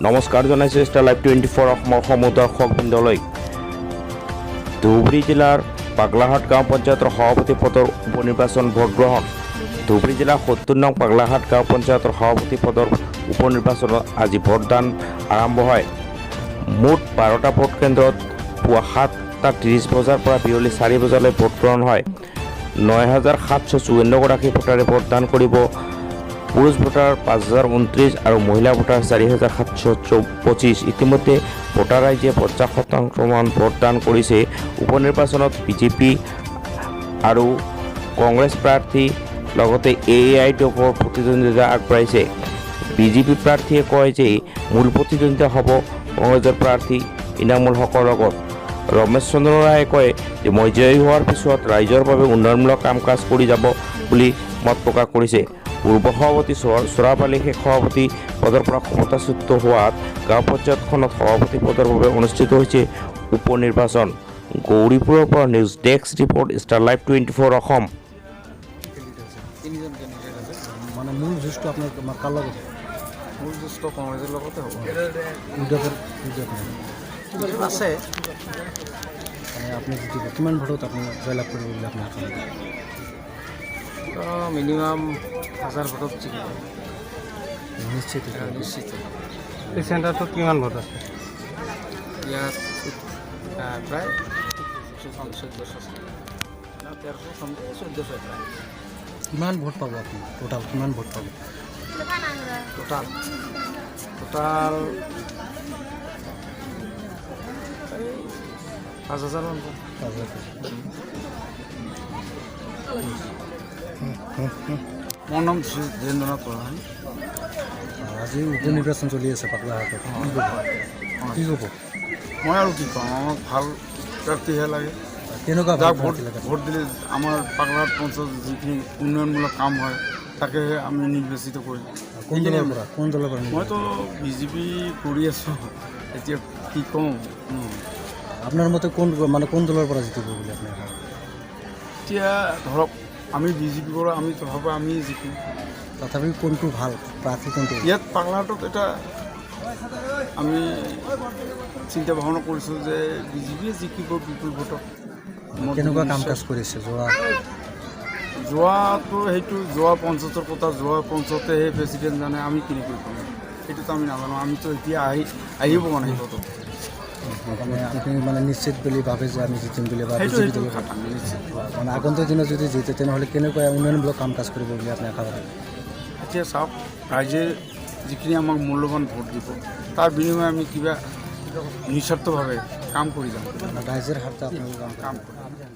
নমস্কাৰ জনাইছোঁ star live 24 অসমৰ সমূহ দৰ্শকবৃন্দলৈ। ধুবুৰী জিলাৰ পাগলাহাট গাঁও পঞ্চায়তৰ সভাপতি পদৰ উপ নিৰ্বাচন ভোটগ্ৰহণ। ধুবুৰী জিলাৰ 70 নং পাগলাহাট গাঁও পঞ্চায়তৰ সভাপতি পদৰ উপ নিৰ্বাচনত আজি ভোটদান আৰম্ভ হয়। মুঠ 12টা ভোট কেন্দ্ৰত পুৱা 7টা 30 বজাৰ পৰা বিয়লি 4 বজালৈ ভোটগ্ৰহণ হয়। 9754গৰাকী ভোটাৰে ভোটদান কৰিব। পুৰুষ ভোটাৰ 5029 আৰু মহিলা ভোটাৰ 4725। ইতিমধ্যে ভোটাৰ ৰাইজে 50 শতাংশমান ভোটদান কৰিছে। উপ নিৰ্বাচনত বিজেপি আৰু কংগ্ৰেছ প্ৰাৰ্থী লগতে এ I D এফৰ প্ৰতিদ্বন্দ্বিতা আগবঢ়াইছে। বিজেপি প্ৰাৰ্থীয়ে কয় যে মূল প্ৰতিদ্বন্দ্বিতা হ'ব কংগ্ৰেছৰ প্ৰাৰ্থী ইনামুল হকৰ লগত। ৰমেশ চন্দ্ৰ ৰায়ে কয় যে মই জয়ী হোৱাৰ পিছত ৰাইজৰ বাবে উন্নয়নমূলক কাম কাজ কৰি যাব বুলি মত প্ৰকাশ কৰিছে। পূৰ্ব সভাপতি চোৰাব আলী শেখ সভাপতি পদৰ পৰা ক্ষমতাচ্যুত হোৱাত গাঁও পঞ্চায়তখনত সভাপতি পদৰ বাবে অনুষ্ঠিত হৈছে উপ নিৰ্বাচন। গৌৰীপুৰৰ পৰা news desk report, star live 24 Assam. তিনিজন কেণ্ডিডেট আছে। মানে মূল যুঁজটো আপোনাৰ তোমাৰ কাৰ লগত? মূল যুঁজটো কংগ্ৰেছৰ লগতে হ'ব। ইউডিএফৰ আছে। মানে আপুনি জিতিব, কিমান ভোটত আপুনি জয়লাভ কৰিব বুলি আপুনি আশা কৰে? তো মিনিমাম হাজাৰ ভোটত জিকিব। নিশ্চিত? নিশ্চিত। এই চেণ্টাৰটোত কিমান ভোট আছে? ইয়াত প্ৰায় 1400 আছে না 1300 চামথিং, 1400 প্ৰায়। কিমান ভোট পাব আপুনি? টোটাল কিমান ভোট পাব? টোটাল এই 5000মান পাম। 5000। মোৰ নাম শ্ৰী ধীৰেন্দ্ৰনাথ প্ৰধান। আজি উপ নিৰ্বাচন চলি আছে পাগলাহাটত, কি ক'ব, কি ক'ব? মই আৰু কি ক'ম, আমাক ভাল প্ৰাৰ্থীহে লাগে। কেনেকুৱা ভাল যাক ভোট প্ৰাৰ্থী লাগে? ভোট দিলে আমাৰ পাগলাহাট পঞ্চায়ত যিখিনি উন্নয়নমূলক কাম হয়, তাকেহে আমি নিৰ্বাচিত কৰিম। কোন দলৰ পৰা? মইতো বিজেপি কৰি আছোঁ, এতিয়া কি কওঁ। আপোনাৰ মতে কোন, মানে কোন দলৰ পৰা জিতিব বুলি আপুনি আশা কৰে? এতিয়া ধৰক আমি বিজেপি কৰোঁ, আমি তথাপিও আমি জিকিম। তথাপি কোনটো ভাল প্ৰাৰ্থী, কোনটো? ইয়াত পাগলাহাটত এটা আমি চিন্তা ভাৱনা কৰিছোঁ যে বিজেপিয়ে জিকিব বিপুল ভোটত। মোৰ কেনেকুৱা কাম বিশ্বাস। কাজ কৰিছে যোৱা? যোৱাটো সেইটো যোৱা পঞ্চায়তৰ কথা, যোৱা পঞ্চায়তেহে প্ৰেচিডেণ্ট জানে, আমি কেনেকৈ ক'ম? সেইটোতো আমি নাজানো। আমিতো এতিয়া আহিব পোৱা নাই ক'তো। মানে আপুনি মানে নিশ্চিত বুলি ভাবে যে আমি জিতিম বুলি বা সেইটো বিজেপি সেইটো দলৰ খাটাং, নিশ্চিত। মানে আগন্তুক দিনত যদি জিতে, তেনেহ'লে কেনেকুৱা উন্নয়নমূলক কাম কাজ কৰিব বুলি আপুনি আশা কৰে? এতিয়া চাওক, ৰাইজে যিখিনি আমাক মূল্যৱান ভোট দিব, তাৰ বিনিময়ে আমি কিবা নিস্বাৰ্থভাৱে কাম কৰি যাম। মানে ৰাইজৰ স্বাৰ্থত আপোনালোকে কাম কাম কৰিব? কৰিম।